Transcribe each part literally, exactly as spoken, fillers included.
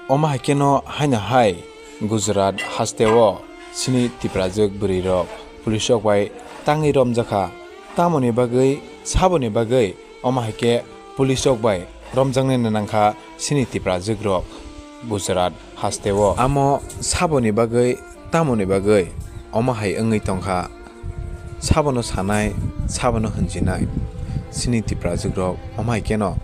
Omo hai kheno haino hai Gujarat hasteo chini Tiprajwk bwrwirok police rok bai tangwi romjakha. Tamoni bagwi, saboni bagwi omo hai khe police rok bai romjaknai nangkha chini Tiprajwk rok Gujarat hasteo. Amo saboni bagwi, tamoni bagwi omo hai wngwi tongkha, sabono sanai, sabono hwnjinai chini Tiprajwk rok omo hai kheno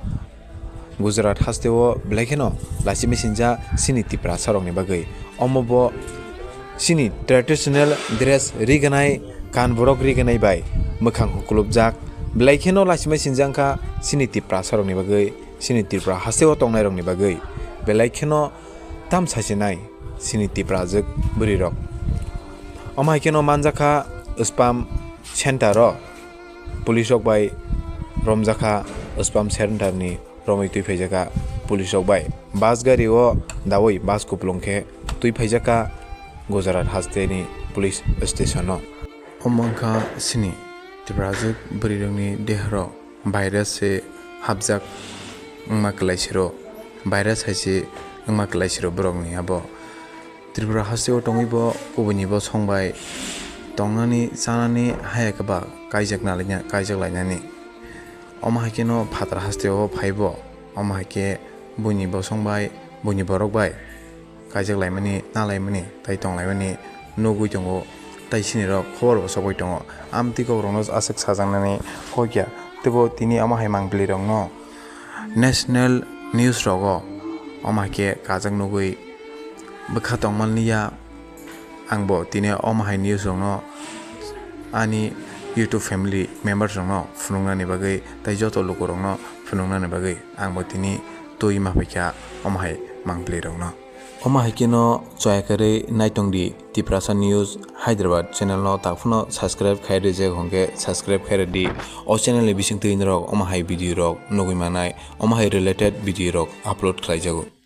Gujarat hasteo belai kheno lachimesinjak chini Tiprasa rokni bagwi. Omo bo chini traditional dress riganai, kan borok riganai bai mwkhang hukulupjak. Belai kheno lachimesinjak wngkha chini Tiprasa rokni bagwi, chini Tripura hasteo tongnai rokni bagwi. Belai kheno tam sachinai chini Tiprajwk bwrwirok. Omo hai kheno manjakha spam center o. Police rok bai romjakha, spam center ni romwi twi phaijakha police rok bai. Bus gari o dawi bus kupulung khe twi phaijakha Gujarat haste ni police station o. Omo wngkha chini Tiprajwk bwrwirokni deha rok virus se hapjak wngma kwlai siro, virus hai se wngma kwlai siro borokni abo. Tripura hasteo tongwi bo kubuni bosong bai tongnani chanani haya khe ba kaijak nalaina, kaijak lainani. Omo hai kheno phatar hasteo phai bo, omo hai khe buini bosong bai, buini borok bai kaijak laimani, nalaimani, tai tonglaimani nugwi tongo, tai sinirok khobor bo sogwi tongo. Amtwi kokrokno aswk sajaknani kok ya, teibo tini omo hai mangpili rokno national news rogo omo hai khe kajak nugwi bwkha tongmani ya. Ang bo tini omo hai news rokno ani YouTube family members rokno phunuknani bagwi tei joto lukurokno phunuknani bagwi ang bo tini twi ma phaikha omo hai mangpili rokno. Omo hai kheno choya kwrwi naitong di Tiprasa News Hyderabad channel no tak phano subscribe khai rijak hwnkhe subscribe khai rwdi. O channel ni bisingtwi norok omo hai video rok nugwi manai, omo hai related video rok upload khlai jago.